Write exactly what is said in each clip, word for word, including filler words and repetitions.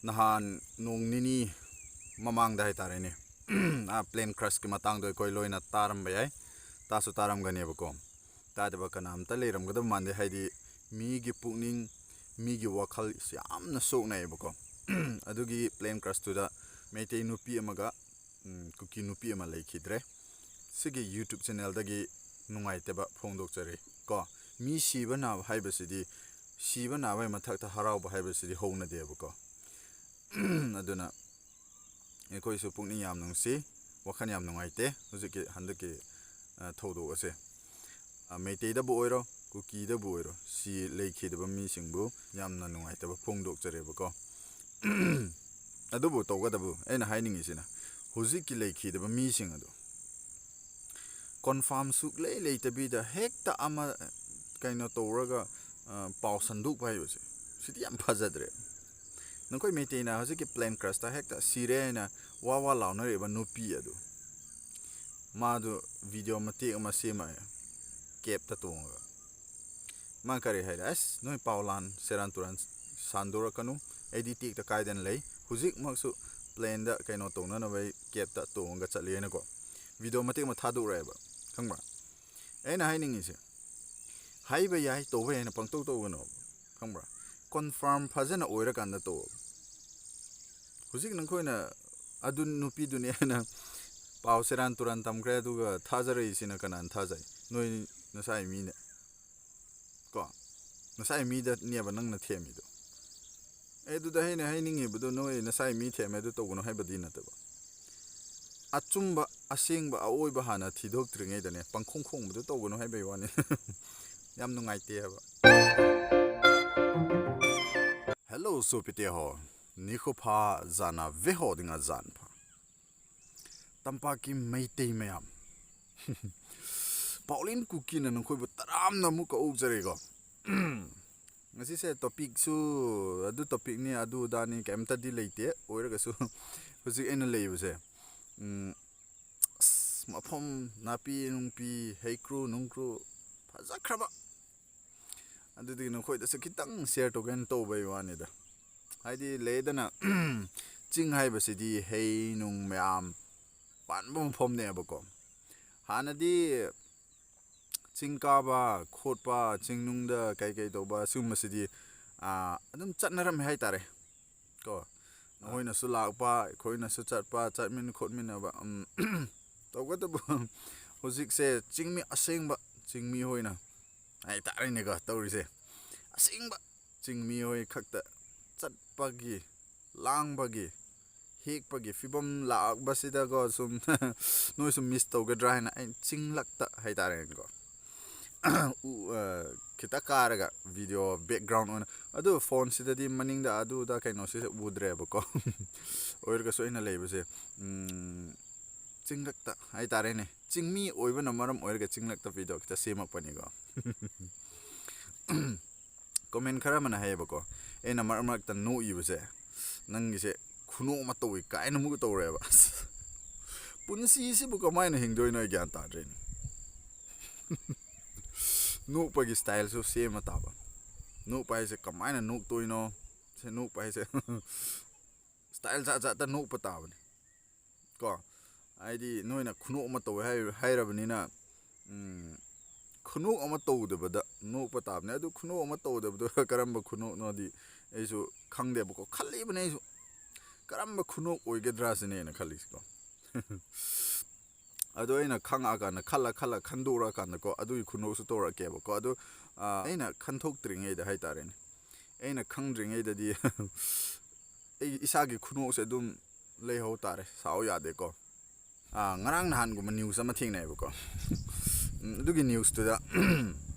ꯅꯍꯥꯟ ꯅꯣꯡ ꯅꯤꯅꯤ ꯃꯃꯥꯡꯗ ꯍꯥꯏꯇꯥꯔꯦꯅꯦ, ꯑꯥ, plane crushꯀꯤ ꯃꯇꯥꯡꯗꯣ ꯑꯩꯈꯣꯏ ꯂꯣꯏꯅ ꯇꯥꯔꯝꯕ ꯌꯥꯏ, ꯇꯥꯁꯨ ꯇꯥꯔꯝꯒꯅꯦꯕꯀꯣ꯫ ꯇꯥꯗꯕ ꯀꯅꯥꯝꯇ ꯂꯩꯔꯝꯒꯗꯕ ꯃꯥꯟꯗꯦ, ꯍꯥꯏꯗꯤ ꯃꯤꯒꯤ ꯄꯨꯛꯅꯤꯡ, ꯃꯤꯒꯤ ꯋꯥꯈꯜ ꯌꯥꯝꯅ ꯁꯣꯛꯅꯩꯌꯦꯕꯀꯣ꯫ ꯑꯗꯨꯒꯤ plane crushꯇꯨꯗ ꯃꯩꯇꯩ ꯅꯨꯄꯤ ꯑꯃꯒ, ꯎꯝ, ꯀꯨꯀꯤ ꯅꯨꯄꯤ ꯑꯃ ꯂꯩꯈꯤꯗ꯭ꯔꯦ꯫ ꯁꯤꯒꯤ YouTube channelꯗꯒꯤ ꯅꯨꯡꯉꯥꯏꯇꯕ ꯐꯣꯡꯗꯣꯛꯆꯔꯤ ꯀꯣ꯫ ꯃꯤ ꯁꯤꯕ ꯅꯥꯕ ꯍꯥꯏꯕꯁꯤꯗꯤ, ꯁꯤꯕ ꯅꯥꯕꯒꯤ ꯃꯊꯛꯇ ꯍꯔꯥꯎꯕ ꯍꯥꯏꯕꯁꯤꯗꯤ ꯍꯧꯅꯗꯦꯕꯀꯣ꯫ ꯑꯗꯨꯅ ꯑꯩꯈꯣꯏꯁꯨ ꯄꯨꯛꯅꯤꯡ ꯌꯥꯝ ꯅꯨꯡꯁꯤ, ꯋꯥꯈꯜ ꯌꯥꯝ ꯅꯨꯡꯉꯥꯏꯇꯦ ꯍꯧꯖꯤꯛꯀꯤ, ꯍꯟꯗꯛꯀꯤ, ꯑ, ꯊꯧꯗꯣꯛ ꯑꯁꯦ꯫ ꯑ, ꯃꯩꯇꯩꯗꯕꯨ ꯑꯣꯏꯔꯣ, ꯀꯨꯀꯤꯗꯕꯨ ꯑꯣꯏꯔꯣ, ꯁꯤ ꯂꯩꯈꯤꯗꯕ ꯃꯤꯁꯤꯡꯕꯨ ꯌꯥꯝꯅ ꯅꯨꯡꯉꯥꯏꯇꯕ ꯐꯣꯡꯗꯣꯛꯆꯔꯦꯕꯀꯣ꯫ ꯑꯗꯨꯕꯨ ꯇꯧꯒꯗꯕꯨ ꯑꯩꯅ ꯍꯥꯏꯅꯤꯡꯉꯤꯁꯤꯅ, ꯍꯧꯖꯤꯛꯀꯤ ꯂꯩꯈꯤꯗꯕ ꯃꯤꯁꯤꯡ ꯑꯗꯨ confirm ꯁꯨꯛꯂꯩ ꯂꯩꯇꯕꯤꯗ ꯍꯦꯛꯇ ꯑꯃ ꯀꯩꯅꯣ ꯇꯧꯔꯒ, ꯑ, ꯄꯥꯎ ꯁꯟꯗꯣꯛꯄ ꯍꯥꯏꯕꯁꯦ, ꯁꯤꯗꯤ ꯌꯥꯝ ꯐꯖꯗ꯭ꯔꯦ꯫ ꯅꯈꯣꯏ ꯃꯩꯇꯩꯅ ꯍꯧꯖꯤꯛꯀꯤ plane crushꯇ ꯍꯦꯛꯇ ꯁꯤꯔꯦ ꯍꯥꯏꯅ ꯋꯥ ꯋꯥ ꯂꯥꯎꯅꯔꯤꯕ ꯅꯨꯄꯤ ꯑꯗꯨ, ꯃꯥꯗꯨ video ꯃꯇꯦꯛ ꯑꯃ ꯁꯦꯝꯃꯛꯑꯦ, cabꯇ ꯇꯣꯡꯉꯒ꯫ ꯃꯥ ꯀꯔꯤ ꯍꯥꯏꯔꯦ? "ꯑꯁ, ꯅꯣꯏ ꯄꯥꯎ ꯂꯥꯟ ꯁꯦꯔꯥꯟ ꯇꯨꯔꯥꯟ ꯁꯟꯗꯣꯔꯛꯀꯅꯨ, ꯑꯩꯗꯤ ꯇꯦꯛꯇ ꯀꯥꯏꯗꯅ ꯂꯩ, ꯍꯧꯖꯤꯛꯃꯛꯁꯨ planeꯗ ꯀꯩꯅꯣ ꯇꯧꯅꯅꯕ ꯑꯩ cabꯇ ꯇꯣꯡꯉꯒ ꯆꯠꯂꯤ" ꯍꯥꯏꯅꯀꯣ video ꯃꯇꯦꯛ ꯑꯃ ꯊꯥꯗꯣꯛꯔꯛꯑꯦꯕ, ꯈꯪꯕ꯭ꯔꯥ? ꯑꯩꯅ ꯍꯥꯏꯅꯤꯡꯉꯤꯁꯦ, ꯍꯥꯏꯕ ꯌꯥꯏ, ꯇꯧꯕ ꯌꯥꯏꯅ ꯄꯪꯇꯧ ꯇꯧꯒꯅꯣ, ꯈꯪꯕ꯭ꯔꯥ? Confirm ꯐꯖꯅ ꯑꯣꯏꯔꯀꯥꯟꯗ ꯇꯧ꯫ ꯍꯧꯖꯤꯛ ꯅꯈꯣꯏꯅ ꯑꯗꯨ ꯅꯨꯄꯤꯗꯨꯅꯦ ꯍꯥꯏꯅ ꯄꯥꯎ ꯁꯦꯔꯥꯟ ꯇꯨꯔꯥꯟ ꯇꯝꯈ꯭ꯔꯦ, ꯑꯗꯨꯒ ꯊꯥꯖꯔꯛꯏꯁꯤꯅ ꯀꯅꯥꯅ ꯊꯥꯖꯩ? ꯅꯣꯏ ꯅꯁꯥꯏ ꯃꯤꯅꯦ ꯀꯣ, ꯅꯁꯥꯏ ꯃꯤꯗꯅꯦꯕ ꯅꯪꯅ ꯊꯦꯝꯃꯤꯗꯣ꯫ ꯑꯦ, ꯑꯗꯨꯗ ꯑꯩꯅ ꯍꯥꯏꯅꯤꯡꯉꯤꯕꯗꯣ, ꯅꯣꯏ ꯅꯁꯥꯏ ꯃꯤ ꯊꯦꯝꯃꯦ ꯑꯗꯨ ꯇꯧꯒꯅꯨ ꯍꯥꯏꯕꯗꯤ ꯅꯠꯇꯕ, ꯑꯆꯨꯝꯕ, ꯑꯁꯦꯡꯕ, ꯑꯑꯣꯏꯕ ꯍꯥꯟꯅ ꯊꯤꯗꯣꯛꯇ꯭ꯔꯤꯉꯩꯗꯅꯦ ꯄꯪꯈꯣꯡ ꯈꯣꯡꯕꯗꯣ ꯇꯧꯒꯅꯨ ꯍꯥꯏꯕꯩ ꯋꯥꯅꯤ꯫ ꯌꯥꯝ ꯅꯨꯡꯉꯥꯏꯇꯦ ꯍꯥꯏꯕ꯫ Hello, ꯁꯣꯄꯤꯇꯦ ꯍꯣ, ꯅꯤꯈꯣ ꯐꯥ ꯖꯥꯅ ꯚꯦꯍꯣ ꯗꯤꯡ ꯑ ꯖꯥꯟ ꯐꯥ꯫ ꯇꯝꯄꯥꯛꯀꯤ ꯃꯩꯇꯩ ꯃꯌꯥꯝ, ꯄꯥꯎꯂꯤꯟ ꯀꯨꯀꯤꯅ ꯅꯈꯣꯏꯕꯨ ꯇꯔꯥꯝꯅ ꯑꯃꯨꯛꯀ ꯑꯣꯛꯆꯔꯤꯀꯣ꯫ ꯉꯁꯤꯁꯦ topicꯁꯨ ꯑꯗꯨ topicꯅꯤ, ꯑꯗꯨ ꯑꯗꯥꯅꯤ ꯀꯩꯝꯇꯗꯤ ꯂꯩꯇꯦ꯫ ꯑꯣꯏꯔꯒꯁꯨ ꯍꯧꯖꯤꯛ ꯑꯩꯅ ꯂꯩꯕꯁꯦ, ꯎꯝ, ꯑꯁ, ꯃꯐꯝ ꯅꯥꯄꯤ ꯅꯨꯡꯄꯤ, ꯍꯩꯀ꯭ꯔꯨ ꯅꯨꯡꯀ꯭ꯔꯨ ꯐꯖꯈ꯭ꯔꯕ, ꯑꯗꯨꯗꯤ ꯅꯈꯣꯏꯗꯁꯨ ꯈꯤꯇꯪ share ꯇꯧꯒꯦꯅ ꯇꯧꯕꯩ ꯋꯥꯅꯤꯗ꯫ ꯍꯥꯏꯗꯤ ꯂꯩꯗꯅ, ꯆꯤꯡ ꯍꯥꯏꯕꯁꯤꯗꯤ ꯍꯩ ꯅꯨꯡ ꯃꯌꯥꯝ ꯄꯥꯟꯕ ꯃꯐꯝꯅꯦꯕꯀꯣ꯫ ꯍꯥꯟꯅꯗꯤ ꯆꯤꯡ ꯀꯥꯕ ꯈꯣꯠꯄ, ꯆꯤꯡꯅꯨꯡꯗ ꯀꯩ ꯀꯩ ꯇꯧꯕ, ꯁꯤꯒꯨꯝꯕꯁꯤꯗꯤ ꯑꯗꯨꯝ ꯆꯠꯅꯔꯝꯃꯦ ꯍꯥꯏꯇꯥꯔꯦ꯫ ꯀꯣ, ꯅꯈꯣꯏꯅꯁꯨ ꯂꯥꯛꯄ, ꯑꯩꯈꯣꯏꯅꯁꯨ ꯆꯠꯄ, ꯆꯠꯃꯤꯟ ꯈꯣꯠꯃꯤꯟꯅꯕ꯫ ꯇꯧꯒꯗꯕ ꯍꯧꯖꯤꯛꯁꯦ ꯆꯤꯡꯃꯤ ꯑꯁꯦꯡꯕ, ꯆꯤꯡꯃꯤ ꯍꯣꯏꯅ ꯍꯥꯏꯇꯥꯔꯦꯅꯦꯀꯣ ꯇꯧꯔꯤꯁꯦ꯫ ꯑꯁꯦꯡꯕ ꯆꯤꯡꯃꯤ ꯍꯣꯏ ꯈꯛꯇ ꯆꯠꯄꯒꯤ, ꯂꯥꯡꯕꯒꯤ, ꯍꯦꯛꯄꯒꯤ ꯐꯤꯕꯝ ꯂꯥꯛꯄꯁꯤꯗꯀꯣ, ꯁꯨꯝ ꯅꯣꯏꯁꯨ ꯃꯤꯁ ꯇꯧꯒꯗ꯭ꯔꯥ ꯍꯥꯏꯅ ꯑꯩꯅ ꯆꯤꯡꯂꯛꯇ ꯍꯥꯏꯇꯥꯔꯦꯅꯦꯀꯣ꯫ ꯎ, ꯑ, ꯈꯤꯇ ꯀꯥꯔꯒ ꯚꯤꯗꯤꯑꯣ ꯕꯦꯛꯒ꯭ꯔꯥꯎꯟ ꯑꯣꯏꯅ, ꯑꯗꯨ ꯐꯣꯟꯁꯤꯗꯗꯤ ꯃꯅꯤꯡꯗ ꯑꯗꯨꯗ ꯀꯩꯅꯣꯁꯤꯁꯨ ꯎꯗ꯭ꯔꯦꯕꯀꯣ꯫ ꯑꯣꯏꯔꯒꯁꯨ ꯑꯩꯅ ꯂꯩꯕꯁꯦ, ꯎꯝ, ꯆꯤꯡꯂꯛꯇ ꯍꯥꯏꯇꯥꯔꯦꯅꯦ꯫ ꯆꯤꯡꯃꯤ ꯑꯣꯏꯕꯅ ꯃꯔꯝ ꯑꯣꯏꯔꯒ ꯆꯤꯡꯂꯛꯇ ꯚꯤꯗꯤꯑꯣ ꯈꯤꯇ ꯁꯦꯝꯃꯛꯄꯅꯤꯀꯣ꯫ ꯀꯣꯃꯦꯟ ꯈꯔ ꯑꯃꯅ ꯍꯥꯏꯌꯦꯕꯀꯣ, ꯑꯩꯅ ꯃꯔꯛ ꯃꯔꯛꯇ ꯅꯣꯛꯏꯕꯁꯦ, "ꯅꯪꯒꯤꯁꯦ ꯈꯨꯅꯣꯛ ꯑꯃ ꯇꯧꯏ" ꯀꯥꯏꯅ ꯑꯃꯨꯛ ꯇꯧꯔꯦꯕ꯫ ꯑꯁ, ꯄꯨꯟꯁꯤꯁꯤꯕꯨ ꯀꯃꯥꯏꯅ ꯍꯤꯡꯗꯣꯏꯅꯣ ꯑꯩ ꯒ꯭ꯌꯥꯟ ꯇꯥꯗ꯭ꯔꯦꯅꯦ꯫ ꯅꯣꯛꯄꯒꯤ ꯁ꯭ꯇꯥꯏꯜꯁꯨ ꯁꯦꯝꯃ ꯇꯥꯕ꯫ ꯅꯣꯛꯄ ꯍꯥꯏꯁꯦ ꯀꯃꯥꯏꯅ ꯅꯣꯛꯇꯣꯏꯅꯣ? ꯁꯦ, ꯅꯣꯛꯄ ꯍꯥꯏꯁꯦ ꯁ꯭ꯇꯥꯏꯜ ꯖꯥꯠ ꯖꯥꯠꯇ ꯅꯣꯛꯄ ꯇꯥꯕꯅꯤ꯫ ꯀꯣ, ꯍꯥꯏꯗꯤ ꯅꯣꯏꯅ ꯈꯨꯅꯣꯛ ꯑꯃ ꯇꯧꯋꯦ ꯍꯥꯏ-, ꯍꯥꯏꯔꯕꯅꯤꯅ, ꯎꯝ, ꯈꯨꯅꯣꯛ ꯑꯃ ꯇꯧꯗꯕꯗ ꯅꯣꯛꯄ ꯇꯥꯕꯅꯦ꯫ ꯑꯗꯨ ꯈꯨꯅꯣꯛ ꯑꯃ ꯇꯧꯗꯕꯗꯣ ꯀꯔꯝꯕ ꯈꯨꯅꯣꯛꯅꯣꯗꯤ ꯑꯩꯁꯨ ꯈꯪꯗꯦꯕꯀꯣ, ꯈꯜꯂꯤꯕꯅꯦ ꯑꯩꯁꯨ꯫ ꯀꯔꯝꯕ ꯈꯨꯅꯣꯛ ꯑꯣꯏꯒꯗ꯭ꯔꯥ ꯁꯤꯅꯦ ꯑꯩꯅ ꯈꯜꯂꯤꯁꯤꯀꯣ꯫ ꯑꯗꯣ ꯑꯩꯅ ꯈꯪꯉꯛꯑꯀꯥꯟꯗ, ꯈꯜꯂ ꯈꯜꯂ ꯈꯟꯗꯣꯔꯛꯑꯀꯥꯟꯗꯀꯣ, ꯑꯗꯨꯒꯤ ꯈꯨꯅꯣꯛꯁꯨ ꯇꯧꯔꯛꯀꯦꯕꯀꯣ꯫ ꯑꯗꯣ, ꯑ, ꯑꯩꯅ ꯈꯟꯊꯣꯛꯇ꯭ꯔꯤꯉꯩꯗ ꯍꯥꯏꯇꯥꯔꯦꯅꯦ, ꯑꯩꯅ ꯈꯪꯗ꯭ꯔꯤꯉꯩꯗꯗꯤ ꯑꯩ ꯏꯁꯥꯒꯤ ꯈꯨꯅꯣꯛꯁꯦ ꯑꯗꯨꯝ ꯂꯩꯍꯧ ꯇꯥꯔꯦ, ꯁꯥꯎ ꯌꯥꯗꯦꯀꯣ꯫ ꯑꯥ, ꯉꯔꯥꯡ ꯅꯍꯥꯟꯒꯨꯝꯕ ꯅ꯭ꯌꯨꯁ ꯑꯃ ꯊꯦꯡꯅꯩꯌꯦꯕꯀꯣ꯫ ꯎꯝ, ꯑꯗꯨꯒꯤ ꯅ꯭ꯌꯨꯁꯇꯨꯗ,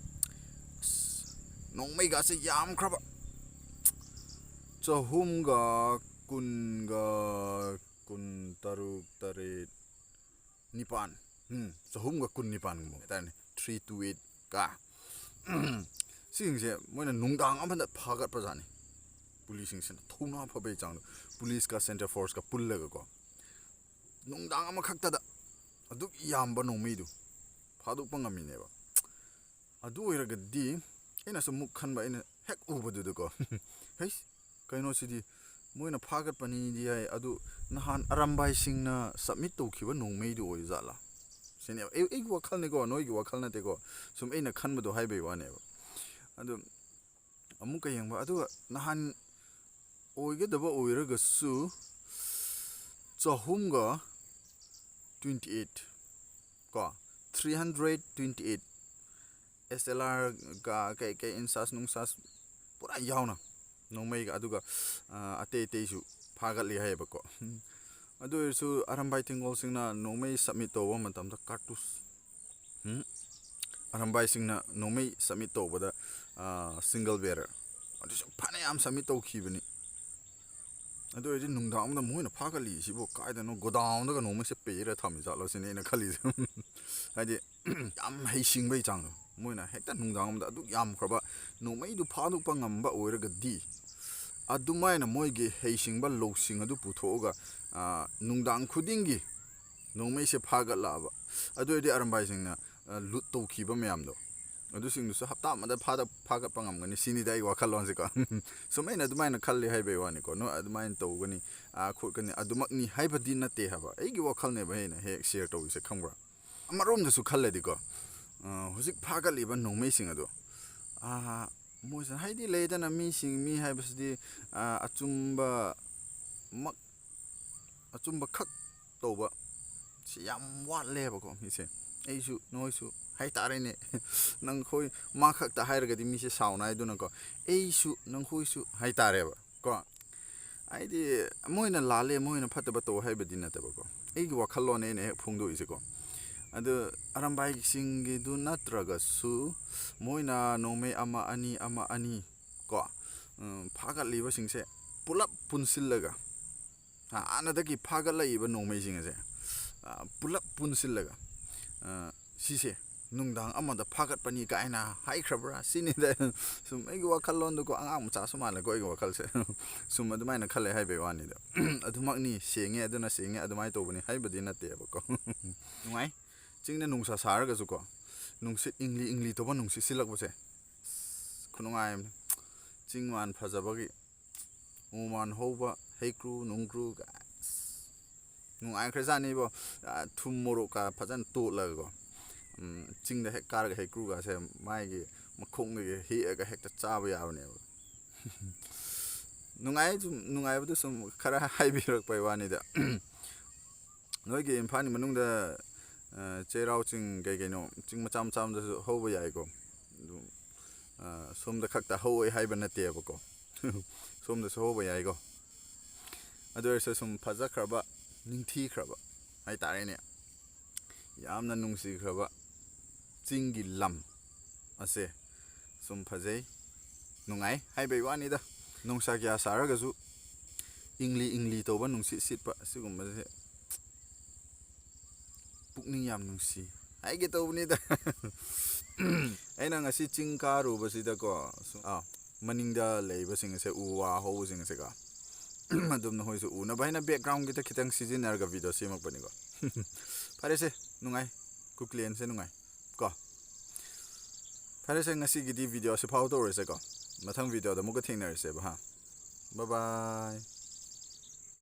ꯑꯁ, ꯅꯣꯡꯃꯩꯒꯥꯁꯦ ꯌꯥꯝꯈ꯭ꯔꯕ, ꯆꯍꯨꯝꯒ ꯀꯨꯟꯒ ꯀꯨꯟ ꯇꯔꯨꯛ, ꯇꯔꯦꯠ, ꯅꯤꯄꯥꯟ, ꯎꯝ, ꯆꯍꯨꯝꯒ ꯀꯨꯟ ꯅꯤꯄꯥꯟꯒꯨꯝꯕ ꯍꯥꯏꯇꯥꯔꯦꯅꯦ, ꯊ꯭ꯔꯤ ꯇꯨ ꯑꯩꯠ ꯀ꯫ ꯁꯤꯁꯤꯡꯁꯦ ꯃꯣꯏꯅ ꯅꯨꯡꯗꯥꯡ ꯑꯃꯗ ꯐꯥꯒꯠꯄꯖꯥꯠꯅꯤ꯫ ꯄꯨꯂꯤꯁꯁꯤꯡꯁꯤꯅ ꯊꯧꯅꯥ ꯐꯕꯩ ꯆꯥꯡꯗꯣ, ꯄꯨꯂꯤꯁꯀ ꯁꯦꯟꯇ꯭ꯔꯦꯜ ꯐꯣꯔꯁꯀ ꯄꯨꯜꯂꯒꯀꯣ, ꯅꯨꯡꯗꯥꯡ ꯑꯃꯈꯛꯇꯗ ꯑꯗꯨꯛ ꯌꯥꯝꯕ ꯅꯣꯡꯃꯩꯗꯨ ꯐꯥꯗꯣꯛꯄ ꯉꯝꯃꯤꯅꯦꯕ꯫ ꯑꯗꯨ ꯑꯣꯏꯔꯒꯗꯤ ꯑꯩꯅꯁꯨ ꯑꯃꯨꯛ ꯈꯟꯕ, ꯑꯩꯅ ꯍꯦꯛ ꯎꯕꯗꯨꯗꯀꯣ, "ꯍꯩꯁ, ꯀꯩꯅꯣꯁꯤꯗꯤ, ꯃꯣꯏꯅ ꯐꯥꯒꯠꯄꯅꯤꯗꯤ ꯍꯥꯏ, ꯑꯗꯨ ꯅꯍꯥꯟ ꯑꯔꯝꯕꯥꯏꯁꯤꯡꯅ ꯁꯕꯃꯤꯠ ꯇꯧꯈꯤꯕ ꯅꯣꯡꯃꯩꯗꯨ ꯑꯣꯏꯖꯥꯠꯂꯥ ꯁꯤꯅꯦꯕ꯫ ꯑꯩ, ꯑꯩꯒꯤ ꯋꯥꯈꯜꯅꯤꯀꯣ, ꯅꯣꯏꯒꯤ ꯋꯥꯈꯜ ꯅꯠꯇꯦꯀꯣ, ꯁꯨꯝ ꯑꯩꯅ ꯈꯟꯕꯗꯣ ꯍꯥꯏꯕꯩ ꯋꯥꯅꯦꯕ꯫ ꯑꯗꯨ ꯑꯃꯨꯛꯀ ꯌꯦꯡꯕ, ꯑꯗꯨꯒ ꯅꯍꯥꯟ ꯑꯣꯏꯒꯗꯕ ꯑꯣꯏꯔꯒꯁꯨ ꯆꯍꯨꯝꯒ ꯇ꯭ꯋꯦꯟꯇꯤ ꯑꯩꯠ ꯀꯣ, ꯊ꯭ꯔꯤ ꯍꯟꯗ꯭ꯔꯦꯠ ꯇ꯭ꯋꯦꯟꯇꯤ ꯑꯩꯠ, ꯑꯦꯁ ꯑꯦꯜ ꯑꯥꯔꯒ ꯀꯩ ꯀꯩ ꯏꯟꯆꯥꯔꯖ ꯅꯨꯡꯆꯥꯔꯖ ꯄꯨꯔꯥ ꯌꯥꯎꯅ ꯅꯣꯡꯃꯩꯒ, ꯑꯗꯨꯒ ꯑꯇꯩ ꯑꯇꯩꯁꯨ ꯐꯥꯒꯠꯂꯤ ꯍꯥꯏꯌꯦꯕꯀꯣ꯫ ꯑꯗꯨ ꯑꯣꯏꯔꯁꯨ ꯑꯔꯝꯕꯥꯏ ꯇꯦꯡꯒꯣꯜꯁꯤꯡꯅ ꯅꯣꯡꯃꯩ ꯁꯕꯃꯤꯠ ꯇꯧꯕ ꯃꯇꯝꯗ ꯀꯥꯔꯇꯨꯁ, ꯑꯔꯝꯕꯥꯏꯁꯤꯡꯅ ꯅꯣꯡꯃꯩ ꯁꯕꯃꯤꯠ ꯇꯧꯕꯗ ꯁꯤꯡꯒꯜ ꯕꯦꯔꯦꯜ ꯑꯗꯨꯁꯨ ꯐꯅꯌꯥꯝ ꯁꯕꯃꯤꯠ ꯇꯧꯈꯤꯕꯅꯤ꯫ ꯑꯗꯨ ꯑꯣꯏꯔꯗꯤ ꯅꯨꯡꯗꯥꯡ ꯑꯃꯗ ꯃꯣꯏꯅ ꯐꯥꯒꯠꯂꯤꯁꯤꯕꯨ ꯀꯥꯏꯗꯅꯣ ꯒꯣꯗꯥꯎꯟꯗꯒ ꯅꯣꯡꯃꯩꯁꯦ ꯄꯩꯔ ꯊꯝꯃꯤ ꯖꯥꯠꯂꯣ ꯁꯤꯅꯤ ꯑꯩꯅ ꯈꯜꯂꯤꯁꯦ꯫ ꯍꯥꯏꯗꯤ ꯌꯥꯝ ꯍꯩꯁꯤꯡꯕꯩ ꯆꯥꯡꯗꯣ, ꯃꯣꯏꯅ ꯍꯦꯛꯇ ꯅꯨꯡꯗꯥꯡ ꯑꯃꯗ ꯑꯗꯨꯛ ꯌꯥꯝꯈ꯭ꯔꯕ ꯅꯣꯡꯃꯩꯗꯨ ꯐꯥꯗꯣꯛꯄ ꯉꯝꯕ ꯑꯣꯏꯔꯒꯗꯤ, ꯑꯗꯨꯃꯥꯏꯅ ꯃꯣꯏꯒꯤ ꯍꯩꯁꯤꯡꯕ ꯂꯧꯁꯤꯡ ꯑꯗꯨ ꯄꯨꯊꯣꯛꯑꯒ ꯅꯨꯡꯗꯥꯡ ꯈꯨꯗꯤꯡꯒꯤ ꯅꯣꯡꯃꯩꯁꯦ ꯐꯥꯒꯠꯂꯛꯑꯕ, ꯑꯗꯨ ꯑꯣꯏꯔꯗꯤ ꯑꯔꯝꯕꯥꯏꯁꯤꯡꯅ ꯂꯨꯠ ꯇꯧꯈꯤꯕ ꯃꯌꯥꯝꯗꯣ, ꯑꯗꯨꯁꯤꯡꯗꯨꯁꯨ ꯍꯞꯇꯥ ꯑꯃꯗ ꯐꯥꯗ ꯐꯥꯒꯠꯄ ꯉꯝꯒꯅꯤ ꯁꯤꯅꯤꯗ ꯑꯩꯒꯤ ꯋꯥꯈꯜꯂꯣꯟꯁꯦꯀꯣ꯫ ꯁꯨꯝ ꯑꯩꯅ ꯑꯗꯨꯃꯥꯏꯅ ꯈꯜꯂꯤ ꯍꯥꯏꯕꯩ ꯋꯥꯅꯤꯀꯣ꯫ ꯅꯣꯏ ꯑꯗꯨꯃꯥꯏꯅ ꯇꯧꯒꯅꯤ, ꯈꯣꯠꯀꯅꯤ, ꯑꯗꯨꯃꯛꯅꯤ ꯍꯥꯏꯕꯗꯤ ꯅꯠꯇꯦ ꯍꯥꯏꯕ, ꯑꯩꯒꯤ ꯋꯥꯈꯜꯅꯦꯕ ꯑꯩꯅ ꯍꯦꯛ ꯁꯤꯌꯔ ꯇꯧꯔꯤꯁꯦ, ꯈꯪꯕ꯭ꯔꯥ? ꯑꯃꯔꯣꯝꯗꯁꯨ ꯈꯜꯂꯗꯤꯀꯣ, ꯍꯧꯖꯤꯛ ꯐꯥꯒꯠꯂꯤꯕ ꯅꯣꯡꯃꯩꯁꯤꯡ ꯑꯗꯣ, ꯃꯣꯏꯁꯤꯅ, ꯍꯥꯏꯗꯤ ꯂꯩꯗꯅ, ꯃꯤꯁꯤꯡ, ꯃꯤ ꯍꯥꯏꯕꯁꯤꯗꯤ ꯑꯆꯨꯝꯕꯃꯛ, ꯑꯆꯨꯝꯕꯈꯛ ꯇꯧꯕ ꯁꯤ ꯌꯥꯝ ꯋꯥꯠꯂꯦꯕꯀꯣ ꯃꯤꯁꯦ꯫ ꯑꯩꯁꯨ, ꯅꯣꯏꯁꯨ ꯍꯥꯏꯇꯥꯔꯦꯅꯦ꯫ ꯅꯪꯈꯣꯏ ꯃꯥ ꯈꯛꯇ ꯍꯥꯏꯔꯒꯗꯤ ꯃꯤꯁꯦ ꯁꯥꯎꯅ ꯍꯥꯏꯗꯨꯅꯀꯣ, ꯑꯩꯁꯨ, ꯅꯪꯈꯣꯏꯁꯨ ꯍꯥꯏꯇꯥꯔꯦꯕ ꯀꯣ꯫ ꯍꯥꯏꯗꯤ ꯃꯣꯏꯅ ꯂꯥꯜꯂꯦ, ꯃꯣꯏꯅ ꯐꯠꯇꯕ ꯇꯧ ꯍꯥꯏꯕꯗꯤ ꯅꯠꯇꯕꯀꯣ, ꯑꯩꯒꯤ ꯋꯥꯈꯜꯂꯣꯟꯅꯦ ꯑꯩꯅ ꯍꯦꯛ ꯐꯣꯡꯗꯣꯛꯏꯁꯦꯀꯣ꯫ ꯑꯗꯨ ꯑꯔꯝꯕꯥꯏꯁꯤꯡꯒꯤꯗꯨ ꯅꯠꯇ꯭ꯔꯒꯁꯨ ꯃꯣꯏꯅ ꯅꯣꯡꯃꯩ ꯑꯃ ꯑꯅꯤ, ꯑꯃ ꯑꯅꯤ ꯀꯣ, ꯐꯥꯒꯠꯂꯤꯕꯁꯤꯡꯁꯦ ꯄꯨꯂꯞ ꯄꯨꯟꯁꯤꯜꯂꯒ, ꯍꯥꯟꯅꯗꯒꯤ ꯐꯥꯒꯠꯂꯛꯏꯕ ꯅꯣꯡꯃꯩꯁꯤꯡ ꯑꯁꯦ ꯄꯨꯂꯞ ꯄꯨꯟꯁꯤꯜꯂꯒ, ꯁꯤꯁꯦ ꯅꯨꯡꯗꯥꯡ ꯑꯃꯗ ꯐꯥꯒꯠꯄꯅꯤ ꯀꯥꯏꯅ ꯍꯥꯏꯈ꯭ꯔꯕ꯭ꯔꯥ ꯁꯤꯅꯤꯗ꯫ ꯁꯨꯝ ꯑꯩꯒꯤ ꯋꯥꯈꯜꯂꯣꯟꯗꯀꯣ, ꯑꯉꯥꯡ ꯃꯆꯥꯁꯨ ꯃꯥꯜꯂꯦꯀꯣ ꯑꯩꯒꯤ ꯋꯥꯈꯜꯁꯦ꯫ ꯁꯨꯝ ꯑꯗꯨꯃꯥꯏꯅ ꯈꯜꯂꯦ ꯍꯥꯏꯕꯩ ꯋꯥꯅꯤꯗ꯫ ꯑꯗꯨꯃꯛꯅꯤ, ꯁꯦꯡꯉꯦ, ꯑꯗꯨꯅ ꯁꯦꯡꯉꯦ, ꯑꯗꯨꯃꯥꯏꯅ ꯇꯧꯕꯅꯤ ꯍꯥꯏꯕꯗꯤ ꯅꯠꯇꯦꯕꯀꯣ꯫ ꯅꯨꯡꯉꯥꯏ꯫ ꯆꯤꯡꯗ ꯅꯨꯡꯁꯥ ꯁꯥꯔꯒꯁꯨꯀꯣ, ꯅꯨꯡꯁꯤꯠ ꯏꯪꯂꯤ ꯏꯪꯂꯤ ꯇꯧꯕ ꯅꯨꯡꯁꯤꯠ ꯁꯤꯜꯂꯛꯄꯁꯦ, ꯑꯁ, ꯈꯨꯅꯨꯡꯉꯥꯏ ꯑꯃꯅꯤ꯫ ꯆꯤꯡ ꯃꯥꯟ ꯐꯖꯕꯒꯤ ꯎꯃꯥꯟ ꯍꯧꯕ ꯍꯩꯀ꯭ꯔꯨ ꯅꯨꯡꯀ꯭ꯔꯨꯒ, ꯑꯁ, ꯅꯨꯡꯉꯥꯏꯈ꯭ꯔꯖꯥꯠꯅꯤꯕꯣ꯫ ꯑ, ꯊꯨꯝ ꯃꯣꯔꯣꯛꯀ ꯐꯖꯅ ꯇꯣꯠꯂꯒꯀꯣ꯫ ꯎꯝ, ꯆꯤꯡꯗ ꯍꯦꯛ ꯀꯥꯔꯒ ꯍꯩꯀ꯭ꯔꯨꯒꯁꯦ ꯃꯥꯒꯤ ꯃꯈꯣꯡꯗꯒꯤ ꯍꯦꯛꯑꯒ ꯍꯦꯛꯇ ꯆꯥꯕ ꯌꯥꯕꯅꯦꯕ꯫ ꯅꯨꯡꯉꯥꯏ, ꯁꯨꯝ ꯅꯨꯡꯉꯥꯏꯕꯗꯨ ꯁꯨꯝ ꯈꯔ ꯍꯥꯏꯕꯤꯔꯛꯄꯩ ꯋꯥꯅꯤꯗ꯫ ꯅꯣꯏꯒꯤ ꯏꯝꯐꯥꯜꯒꯤ ꯃꯅꯨꯡꯗ, ꯑ, ꯆꯩꯔꯥꯎ ꯆꯤꯡ ꯀꯩ ꯀꯩꯅꯣ ꯆꯤꯡ ꯃꯆꯥ ꯃꯆꯥ ꯑꯃꯗꯁꯨ ꯍꯧꯕ ꯌꯥꯏꯀꯣ꯫ ꯑꯗꯨ, ꯑ, ꯁꯣꯝꯗ ꯈꯛꯇ ꯍꯧꯋꯦ ꯍꯥꯏꯕ ꯅꯠꯇꯦꯕꯀꯣ꯫ ꯁꯣꯝꯗꯁꯨ ꯍꯧꯕ ꯌꯥꯏꯀꯣ꯫ ꯑꯗꯨ ꯑꯣꯏꯔꯁꯨ ꯁꯨꯝ ꯐꯖꯈ꯭ꯔꯕ, ꯅꯤꯡꯊꯤꯈ꯭ꯔꯕ ꯍꯥꯏꯇꯥꯔꯦꯅꯦ꯫ ꯌꯥꯝꯅ ꯅꯨꯡꯁꯤꯈ꯭ꯔꯕ ꯆꯤꯡꯒꯤ ꯂꯝ ꯑꯁꯦ ꯁꯨꯝ ꯐꯖꯩ, ꯅꯨꯡꯉꯥꯏ ꯍꯥꯏꯕꯩ ꯋꯥꯅꯤꯗ꯫ ꯅꯨꯡꯁꯥ ꯀꯌꯥ ꯁꯥꯔꯒꯁꯨ ꯏꯪꯂꯤ ꯏꯪꯂꯤ ꯇꯧꯕ ꯅꯨꯡꯁꯤꯠ ꯁꯤꯠꯄ ꯑꯁꯤꯒꯨꯝꯕꯁꯦ ꯄꯨꯛꯅꯤꯡ ꯌꯥꯝ ꯅꯨꯡꯁꯤ ꯍꯥꯏꯒꯦ ꯇꯧꯕꯅꯤꯗ꯫ ꯑꯩꯅ ꯉꯁꯤ ꯆꯤꯡ ꯀꯥꯔꯨꯕꯁꯤꯗꯀꯣ, ꯁꯨꯝ, ꯑꯥ, ꯃꯅꯤꯡꯗ ꯂꯩꯕꯁꯤꯡ ꯑꯁꯦ, ꯎ ꯋꯥ ꯍꯧꯕꯁꯤꯡ ꯑꯁꯦꯀꯣ, ꯑꯗꯨꯝ ꯅꯈꯣꯏꯁꯨ ꯎꯅꯕ ꯍꯥꯏꯅ background ꯒꯤꯗ ꯈꯤꯇꯪ ꯁꯤꯖꯤꯟꯅꯔꯒ video ꯁꯦꯝꯃꯛꯄꯅꯤꯀꯣ꯫ ꯐꯔꯦꯁꯦ, ꯅꯨꯡꯉꯥꯏ, ꯀꯨꯀꯤꯂꯦꯟꯁꯦ ꯅꯨꯡꯉꯥꯏ ꯀꯣ꯫ ꯐꯔꯦꯁꯦ, ꯉꯁꯤꯒꯤꯗꯤ video ꯁꯤ ꯐꯥꯎ ꯇꯧꯔꯁꯦꯀꯣ꯫ ꯃꯊꯪ video ꯗ ꯑꯃꯨꯛꯀ ꯊꯦꯡꯅꯔꯁꯦꯕ ꯍꯥ꯫ Bye bye꯫